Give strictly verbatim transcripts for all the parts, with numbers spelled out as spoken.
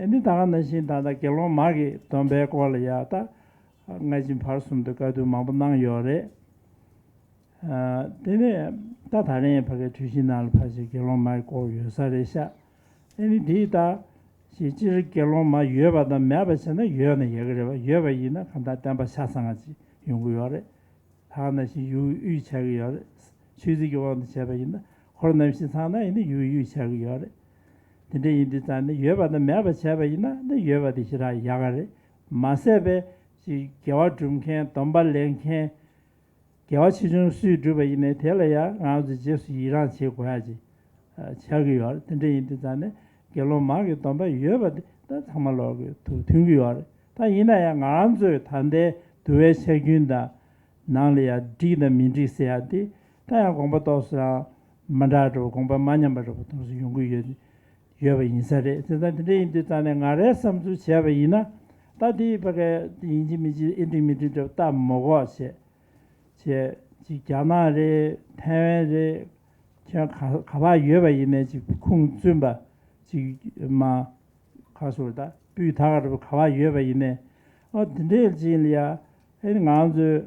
ཨ་ནི་ད་ག་ནང་བཞིན་ད་ལྟ་དགེ་སློང་མ་གི་སྡོམ་པའི་སྐོར་ལ་ཡ་ད་སྔ་ཕྱི་བར་གསུམ་དུ་བཀའ་བསྡུར་མང་པོ་གནང་ཡོད་རེད། ཨ་དེ་ནས་ད་ད་རེས་ཕ་གའི་གྲོས་གཞི་ནང་ལ་ཕལ་ཆེར་དགེ་སློང་མ་གི་སྐོར་ཡོད་ས་རེད་ཤག་ཨ་ནི་དེའི་ད་ཞེས་སྤྱིར་དགེ་སློང་མ་ཡོད་པ་དང་མེད་པ་བྱས་ན་ཡོད་ན་ཡག་གི་རེད་བ། ཡོད་པ་ཡིན་ན་གང་ལྟར་བསྟན་པ་ཆ་ཚང་བ་ཅིག་ཡོང་གི་ཡོད་རེད། ད་ག་ནང་བཞིན་ཡུལ་དབུས་ཆགས་ཀྱི་ཡོད་རེད། ཆོས་སྲིད་ཀྱི་དབང་དུ་བྱས་པ་ཡིན་ན་ཧོར་རྣམ་བཞི་ཚང་ན་ཡིན་ན་ཡུལ་དབུས་ཆགས་ཀྱི་ཡོད་རེད། དེ་འདྲ་ཡིན་དུས་ཙང་ནས་ཡོད་པ་དང་མེད་པ་བྱས་པ་ཡིན་ན་ནི་ཡོད་པ་དེ་ཞེ་དྲག་ཡག་ག་རེད། མ་ཟད་པའི་ཅིག་དགེ་བ་སྒྲུབ་མཁན་སྡོམ་པ་ལེན་མཁན་དགེ་བ་ཆེ་ཆུང་སུས་བསྒྲུབས་པ་ཡིན་ནའི་དེ་ལ་ཡང་ང་ཚོས་རྗེས་སུ་ཡི་རང་བྱེད་དགོས་ཡ་ཅིག་ཆགས་ཀྱི་ཡོད་རེད། དེ་འདྲ་ཡིན་དུས་ཙང་ནས་དགེ་སློང་མ་གི་སྡོམ་པ་ཡོད་པ་དེ་ད་ཚང་མ་ལོག་གི་ཐུག་མཐུན་གྱི་ཡོད་རེད། ད་ཡིན་ན་ཡང་ང་རང་ཚོའི་ད་ལྟའི་འདུལ་བའི་ཆ་རྐྱེན་དང་ནང་ལ་ཡང་འགྲིག་དང་མི་འགྲིག་ཟེར་ཡ་དེ་ད་ཡང་དགོངས་པ་ཏོག་ཙམ་མ་འདྲ་འགྲོ། དགོངས་པ་མ་མཉམ་པ་འདྲ་པོ་ཏོག་ཙམ་ཡོང་གི་ཡོད་ཡོད་པ་ཡིན་ས་རེད། དེ་ཙང་དེ་འདྲ་ཡིན་དུས་ཙང་ནས་ང་རའི་བསམ་ཚུལ་བྱས་པ་ཡིན་ན་ད་དེ་ཕ་གི་ཡིན་གཅིག་མིན་གཅིག་ཨེ་འགྲིག་མི་འགྲིག་འདྲ་པོ་ལྟ་མ་དགོས་བྱས། བྱས་ཅིག་རྒྱ་ནག་རེད། ཐའེ་ཝན་རེད། ཁྱོད་ག་ག་པར་ཡོད་པ་ཡིན་ནའི་ཅིག་ཁུངས་བཙུན་པ་ཅིག་མ་ཁ་སོར་ད་སྤུས་དག་ག་རེ་ག་པར་ཡོད་པ་ཡིན་ནའི་ཨོ་དེ་འདྲའི་ཅིག་ལ་ཡ་ཨེ་ང་ཚོའི་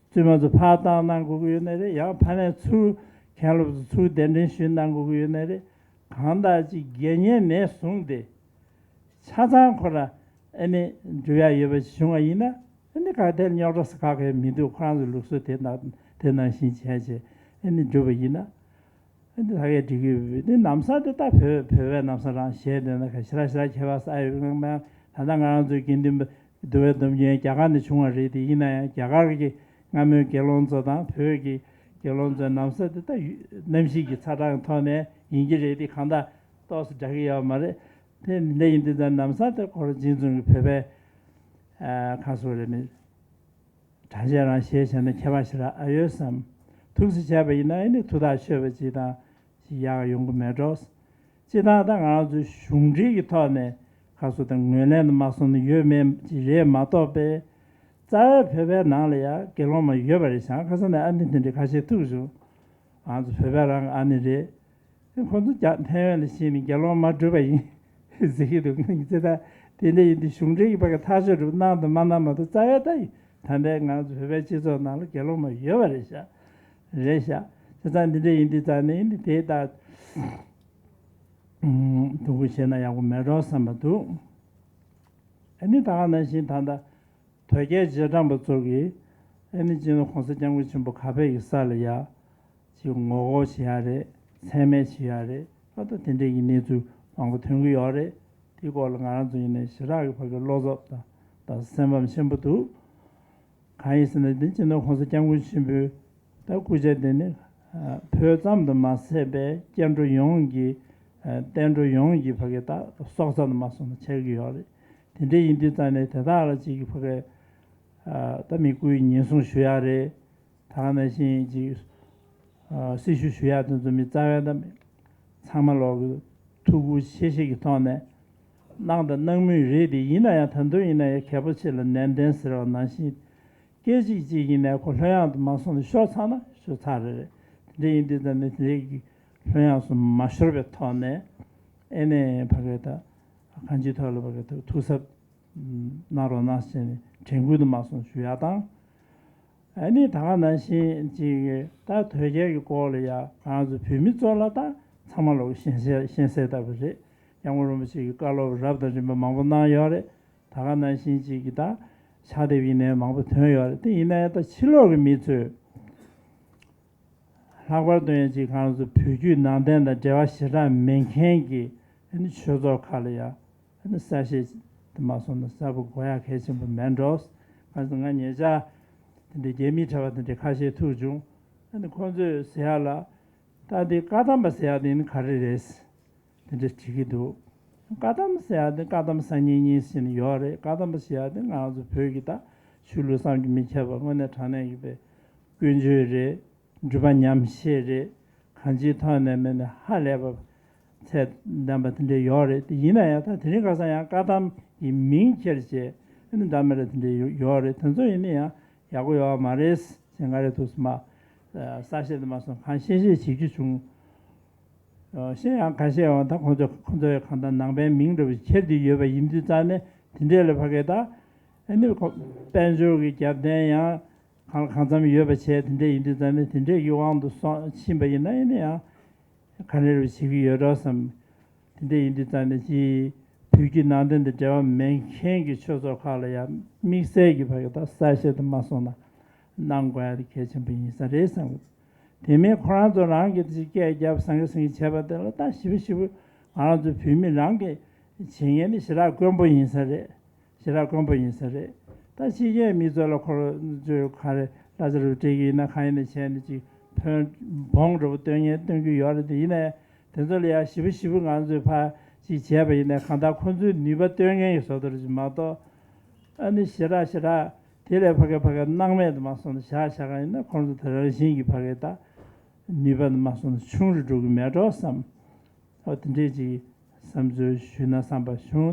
བཙུན་མ་ཚོ་ཕར་བཏང་གནང་དགོས་ཀྱི་ཡོད་ནའི་རེད། ཡང་ཕ་ནས་ཚུར་མཁན་སློབ་ཚོ་ཚུར་གདན་འདྲེན་ཞུས་གནང་དགོས་ཀྱི་ཡོད་ནའི་རེད། གང་ལྟར་ཅིག་དགེ་བསྙེན་ནས་བཟུང་སྟེ། ཆ་ཚང་ཁོ་ར་ཨ་ནི་འགྲུབ་ཡ་ཡོད་པ་ཞིག་བྱུང་བ་ཡིན་ན་ཨ་ནི་ག་དེར་རྙོག་དྲ་ཟེར་ག་གེ་མི་འདུག་ཁོ་རང་ཚོའི་ལུགས་སྲོལ་དེ་ན་དེ་ནང་བཞིན་བྱས་བྱས་ཨ་ནི་འགྲུབ་པ་ཡིན་ན་ཨ་ནི་ད་གས་འགྲིག་གི་ཡོད། ནི་ལམ་སང་དེ་ད་བོད་བོད་པའི་ལམ་སང་རང་བཤད་དེ་ན་ག་ཞེ་དྲག་ཞེ་དྲག་ཁྱད་པར་ས་ཡོད་པའི་ངང་མ་ད་ལྟ་ང་རང་ཚོའི་དགེ་འདུན་པ་འདུལ་བའི་སྡོམ་རྒྱུན་རྒྱ་གར་ནས་བྱུང་བ་རེད་དེ། ཡིན་ན་ཡང་རྒྱ་གར་གྱི་སྔ་མོའི་དགེ་སློང་ཚོ་དང་བོད་ཀྱི་དགེ་སློང་ཚོའི་ལམ་སང་དེ་ད་ཡུ་གནམ་གཤིས་ཀྱི་ཚ་གྲང་ཐོག་ནས་ཡིན་གྱི་རེད་དེ། གང་ལྟར་ཏོག་ཙམ་འདྲ་གི་ཡོད་མ་རེད། དེ་འདྲ་ཡིན་དུས་ད་ལམ་སང་དེ་ཁོ་རང་རྗེ་བཙུན་གྱི་བོད་པའི་ཨ་ཁ་སོ་རེད་མི་གྲངས་ཅན་རང་བཞེས་བྱས་ན་ཁྱད་པར་ཞེ་དྲག་ཨ་ཡོད་བསམ། ཐུགས་སུ་བྱས་པ་ཡིན་ན་ཨ་ནི་མཐུ་ཐག་ཆོད་པ་ཅིག་དང་ཅིག་ཡག་ཡོང་གི་མེད་འགྲོ། སྤྱིར་བཏང་ད་ང་རང་ཚོའི་གཞུང་འབྲེལ་གྱི་ཐོག་ནས་ཁ་སོ་དང་ངོས་ལེན་དུ་མ་སོང་ན་ཡོད་མེད་ཅིག་རེད་མ་གཏོགས་པའི་རྩ་བའི་བོད་པའི་ནང་ལ་ཡང་དགེ་སློང་མ་ཡོད་པ་རེད་ཤག་ཁ་སང་ནས་ཨ་ནི་དེ་འདྲའི་ཁ་ཤས་ཐུག་བྱུང་། ང་ཚོ་བོད་པ་རང་གི་ཨ་ནི་རེད། ཁོ་ཚོ་རྒྱ་ཐའེ་ཝན་ལ་ཕྱིན་ནས་དགེ་སློང་མ་བསྒྲུབས་པ་ཡིན་ཟེར་གྱི་འདུག་ང་ཚོ་ད་དེ་འདྲ་ཡིན་དུས་གཞུང་འབྲེལ་གྱི་བར་གྱི་ཐག་གཅོད་སྒྲུབ་གནང་དང་མ་གནང་མ་གཏོགས་རྩ་བའི་ད་ཡིན་ད་ལྟའི་ང་ཚོ་བོད་པའི་སྤྱི་ཚོགས་ནང་ལ་དགེ་སློང་མ་ཡོད་པ་རེད་ཤག་རེད་ཤག་བྱས་ཙང་འདི་འདྲ་ཡིན་དུས་ཙང་ནས་འདི་དེ་ད་ཐུགས་ཁུར་བྱས་ན་ཡག་པོ་མེད་འགྲོ་བསམ་པ་འདུག་ཨ་ནི་ད་ག་ནང་བཞིན་ད་ལྟ། དོལ་རྒྱལ་རྗེས་འབྲང་པ་ཚོ་གིས་ཨ་ནི་སྤྱི་ནོར་༸གོང་ས་༸སྐྱབས་མགོན་ཆེན་པོ་ག་པར་ཡོད་ས་ལ་ཡ་ཅིག་ངོ་རྒོལ་བྱེད་ཡ་རེད། མཚན་སྨད་བྱེད་ཡ་རེད། ཨ་ད་དེ་འདྲའི་གི་གནས་ཚུལ་མང་པོ་ཐོན་གི་ཡོད་རེད། དེའི་སྐོར་ལ་ང་རང་ཚོ་ཡིན་ནའི་ཞེ་དྲག་གི་ཕ་གི་བློ་འཚབ་དང་ད་སེམས་ཕམ་ཆེན་པོ་འདུག་གང་ཡིན་ཟེར་ན་དེ་སྤྱི་ནོར་༸གོང་ས་༸སྐྱབས་མགོན་ཆེན་པོའི་ད་སྐུ་ཕྱྭ་དེ་ནི་བོད་ཙམ་དུ་མ་ཟད་པའི་སྐྱེ་འགྲོ་ཡོངས་ཀྱི་བསྟན་འགྲོ་ཡོངས་ཀྱི་ཕ་གི་ད་སྲོག་རྩ་དུ་མ་སོང་ན་ཆགས་ཀྱི་ཡོད་རེད། དེ་འདྲ་ཡིན་དུས་ཙང་ནས་དེ་དག་ལ་ཅིག་གི་ཕ་གི་ཨ་ད་མི་སྐུའི་ཉེན་སྲུང་ཞུ་ཡ་རེད། ད་ག་ནང་བཞིན་ཅིག་ཨ་སྲི་ཞུ་ཞུ་ཡ་དེ་ཚོ་མི་རྩ་བའི་ད་ཚང་མ་ལོག་གི་ཐུགས་ཁུར་ཆེ་བཞེས་ཀྱི་ཐོག་ནས་གནང་དང་གནང་མུས་རེད་དེ། ཡིན་ན་ཡང་ད་དུང་ཡིན་ན་ཡང་གལ་པོ་ཆེ་ལ་ནན་ཏན་ཟེར་བ་ནང་བཞིན་སྐད་ཅིག་གཅིག་ཡིན་ནའི་ཁོ་ལྷོད་ཡངས་དུ་མ་སོང་ནས་ཤོར་ཚར་ན་ཤོར་ཚར་རེད་རེད། དེ་འདྲ་ཡིན་དུས་ད་ནི་དེ་གི་ལྷོད་ཡངས་སུ་མ་ཤོར་བའི་ཐོག་ནས་ཨེ་ནས་ཕ་གི་ད་གང་ཅིའི་ཐོག་ལ་ཕ་གི་ད་ཐུགས་གཟབ་གནང་རོགས་གནང་ཞེས་ནས་དྲན་སྐུལ་དུ་མ་སོང་ཞུ་ཡ་དང་། ཨ་ནི་ད་ག་ནང་བཞིན་ཅིག་ད་དོལ་རྒྱལ་གྱི་སྐོར་ལ་ཡ་ང་ཚོ་བོད་མི་ཚོ་ལ་ད་ཚང་མ་ལོག་ཤེས་གསལ་ཤེས་གསལ་ལྟ་བུ་རེད། སྐྱབས་མགོན་རིན་པོ་ཆེ་གི་བཀའ་སློབ་རབ་དང་རིམ་པ་མང་པོ་གནང་ཡོད་རེད། ད་ག་ནང་བཞིན་ཅིག་གི་ད་ཕྱག་དེབ་ཡིན་ནའི་མང་པོ་ཐོན་ཡོད་རེད། དེ་ཡིན་ན་ཡང་ད་ཕྱི་ལོགས་ཀྱི་མི་ཚོས་ལྷག་པར་དུ་ཡང་ཅིག་ང་ཚོ་བོད་བརྒྱུད་ནང་བསྟན་དང་འབྲེལ་བ་ཞེ་དྲག་མེད་མཁན་གྱི་ཨ་ནི་ཆོས་ཚོགས་ཁག་ལ་ཡང་ཨ་ནི་གསལ་བཤད་དེ་མ་སོང་ན་གསལ་པོ་དགོས་ཡ་གལ་ཆེན་པོ་མེད་འགྲོ། ང་ཚོ་ང་ཉེ་ཆར་དེ་འདྲའི་རྒྱ་མི་གྲྭ་པ་དེ་འདྲའི་ཁ་ཤས་ཐུག་བྱུང་། ཨ་ནི་ཁོང་ཚོས་ཟེར་ཡ་ལ་ད་འདི་བཀའ་གདམས་པ་ཟེར་ཡ་དེ་ནི་ག་རེ་རེད། དེ་འདྲ་དྲིས་ཀྱི་འདུག་བཀའ་གདམས་ཟེར་ཡ་དེ་བཀའ་གདམས་གསར་རྙིང་གཉིས་ཟེར་ནས་ཡོད་རེད། བཀའ་གདམས་པ་ཟེར་ཡ་དེ་ང་རང་ཚོ་བོད་ཀྱི་ད་ཆོས་ལུགས་བསམ་གྱིས་མི་ཁྱབ་པ་དངོས་གནས་དྲང་གནས་ཀྱི་པའི་ཀུན་སྤྱོད་རེད། སྒྲུབ་པ་ཉམས་བཞེས་རེད། གང་ཅིའི་ཐོག་ནས་མེད་ན་ཧ་ལས་པ་ཚད་ལྡན་པ་དེ་འདྲ་ཡོད་རེད། དེ་ཡིན་ན་ཡང་ད་དེ་རིང་ཁ་སང་ཡང་བཀའ་གདམས་ཀྱི་མིང་ཁྱེར་བྱས་ཨ་ནི་འདྲ་མི་འདྲ་དེ་འདྲ་ཡོད་རེད། དེ་ཚོ་ཡིན་ན་ཡང་ཡག་པོ་ཡོད་མ་རེད་ཟེར་ང་རེ་ཐུགས་སུ་མ་གསལ་བཤད་དུ་མ་སོང་གང་བཤད་བཤད་བྱེད་རྒྱུ་བྱུང་། གཞན་ཡང་ཁ་ཤས་ཡང་ད་ཁོང་ཚོ་ཁོང་ཚོའི་གང་ལྟར་ནང་པའི་མིང་འདྲ་བོ་ཁྱེར་ཏེ་ཡོད་པ་ཡིན་དུས་ཙང་ནས་དེ་འདྲས་ལ་ཕ་གི་ད་ཨ་ནི་ཁོ་དཔལ་འབྱོར་གྱི་རྒྱབ་རྟེན་ཡང་གང་ལ་གང་འཚམ་ཡོད་པ་བྱས་དེ་འདྲས་ཡིན་དུས་ཙང་ནས་དེ་འདྲས་ཀྱི་དབང་དུ་སོང་ཕྱིན་པ་ཡིན་ན་ཨ་ནི་ཡང་ག་རེ་རེ་བྱེད་ཀྱི་ཡོད་འགྲོ་བསམ། དེ་འདྲས་ཡིན་དུས་ཙང་ནས་ཅིག་བོད་བརྒྱུད་ནང་བསྟན་དང་འབྲེལ་བ་མེད་མཁན་གྱི་ཆོས་ཚོགས་ཁག་ལ་ཡང་དམིགས་བསལ་གྱི་ཕ་གི་ད་གསལ་བཤད་དུ་མ་སོང་ན་གནང་དགོས་ཡ་དེ་གལ་ཆེན་པོ་ཡིན་ས་རེད་བསམ། དེ་མིན་ཁོ་རང་ཚོ་རང་གིས་དེ་སྐད་རྒྱབ་ཟང་གི་ཟིང་གི་བྱས་པ་དེ་ལ་ད་ཞེ་པོ་ཞེ་པོ་ང་རང་ཚོ་བོད་མི་རང་གིས་བྱེད་མཁན་ནི་ཞེ་དྲག་དཀོན་པོ་ཡིན་ས་རེད། ཞེ་དྲག་དཀོན་པོ་ཡིན་ས་རེད། ད་ཕྱི་རྒྱལ་མི་ཚོ་ལ་ཁོ་རང་ཚོས་ག་རེ་གླ་ཆ་རུ་སྤྲད་ཀྱི་ཡིན་ན་གང་ཡིན་ན་བྱས་ནས་ཅིག་ཕོན་བོང་འདྲ་པོ་སྟོན་མཁན་སྟོན་གྱི་ཡོད་རེད། དེ་ཡིན་ནའི་དེ་ཚོ་ལ་ཡང་ཞེ་པོ་ཞེ་པོ་ང་ཚོས་ཕར་ཅིག་བྱས་པ་ཡིན་ནའི་གང་ལྟར་ཁོ་ཚོའི་ནུས་པ་སྟོན་མཁན་གྱི་བཟོ་འདྲ་ཅིག་མ་གཏོགས། ཨ་ནི་ཞེ་དྲག་ཞེ་དྲག་དེ་ལས་ཕ་གི་ཕ་གི་སྣང་མེད་དུ་མ་སོང་ནས་བཞག་བཞག་ག་ཡིན་ན་ཁོང་ཚོ་དེ་རང་བཞིན་གྱིས་ཕ་གི་ད་ནུས་པ་དུ་མ་སོང་ནས་ཆུང་རུ་འགྲོ་གི་མེད་འགྲོ་བསམ། ཨོ་དེ་འདྲས་ཅིག་བསམ་ཚུལ་ཞུས་ན་བསམ་པ་བྱུང་